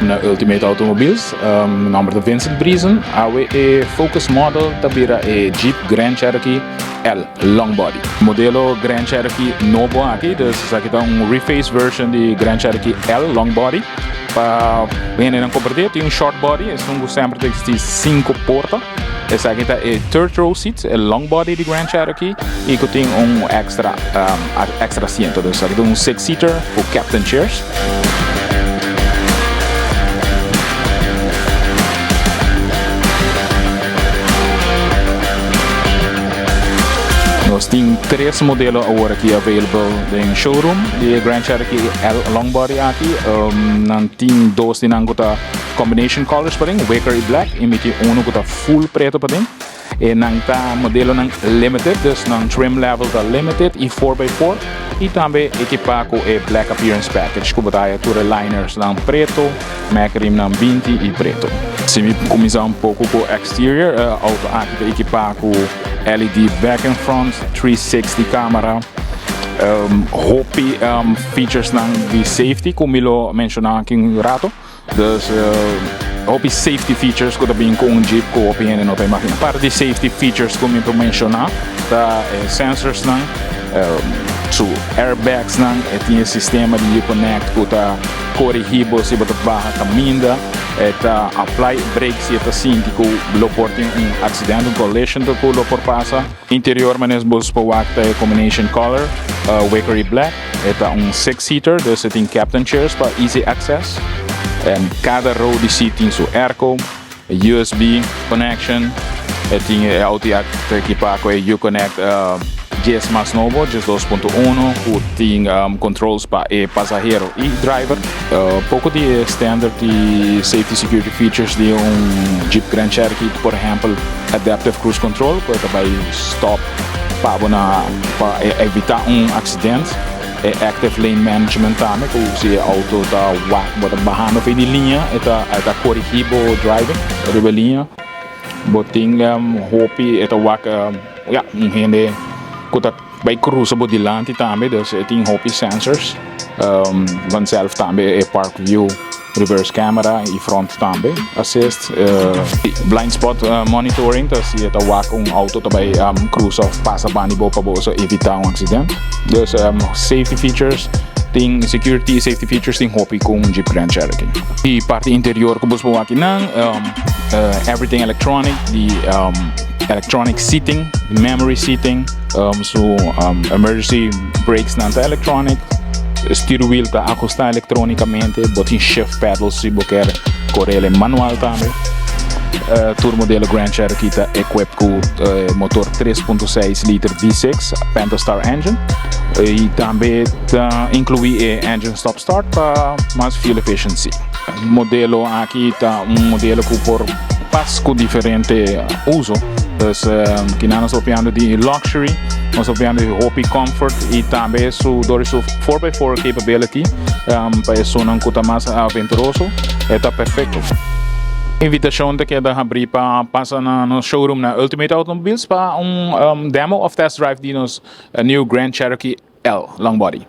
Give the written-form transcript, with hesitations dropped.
Na Ultimate Automobiles, mi nomber ta Vincent Briesen. Awe e focus model ta bira e Jeep Grand Cherokee L Long Body. Modelo Grand Cherokee nobo aki, dus esaki ta un reface version di Grand Cherokee L Long Body. Pa hendenan komprendé, tin un short body, esun ku semper ta eksistí sinku porta. Esaki ta e third row seats, e long body di Grand Cherokee y cu tin un extra extra asiento. Dus esaki ta un six seater cu captain chairs. Nos tin tres modelo awor aki available den showroom di e Grand Cherokee L long body aki. Nan tin dos di nan cu ta Combination colors paden, wicker y black, y mi tin uno cu ta full preto paden. E nan ta modelonan limited, dus nan trim level ta limited y four by four. Y tambe ekipa cu e black appearance package cu bo ta haya tur e liners nan preto, mag rimnan binti y preto. Si mi cuminsa un poco cu exterior, e auto aki ta ekipa cu LED back and front, 360 camera, hopi features nan di safety cu mi lo menciona aki un rato. Dus hopi safety features ku ta bin ku un Jeep ku hopi hende no ta imagina. Parti di safety features ku mi por menshoná ta e sensorsnan, su airbagsnan, e tin e sistema di Uconnect ku ta korigí bo si bo ta baha kaminda, e ta apply brake si e ta sinti ku lo por tin un aksidente, un collision ku lo por pasa. Interior manes bo por wak ta e combination color, wicker i black. E ta un six seater, dus e tin captain chairs pa easy access. Cada row di seat tin su airco, USB connection. E tin e auto ya ta ekipa cu e Uconnect dies mas nobo, dies 2.1, cu tin controls pa e pasahero y driver. Poco di e standard di safety security features di un Jeep Grand Cherokee, por ehempel adaptive cruise control cu e ta bay stop pa bo na pa evita un accident, e active lane management tambe cu si e auto ta wak bo ta bahando for di liña e ta e ta corigi bo driving riba e liña, bo tin hopi e ta wak ya un hende cu ta bay cruza bo dilanti tambe dus e tin hopi sensors vanzelf tambe e park view. Reverse camera y front tambe assist. Blind spot monitoring ta si e ta wak un auto ta bay cruza of pasa banda di bo pa bo so evita un accident. Dus safety features tin security y safety features tin hopi cu un Jeep Grand Cherokee. Di parti interior cu bo por wak nan everything electronic di electronic seating, memory seating, su emergency brakes nan ta electronic. Stuurwiel ta ajusta electronicamente, bo tin shift pedals si bo kier corele manual tambe. Tur modelo Grand Cherokee ta equip cu motor 3.6 liter V6 Pentastar engine y tambe ta inclui e engine stop start pa mas fuel efficiency. Modelo aki ta un modelo cu por pas cu diferente uso. Dus kina nos ta papiando di luxury, nos ta papiando di hopi comfort y tambe su door di su four by four capability pa esunnan cu ta mas aventuroso e ta perfecto. Invitacion ta keda habri pa pasa na nos showroom na Ultimate Automobiles pa un demo of test drive di nos new Grand Cherokee L Long Body.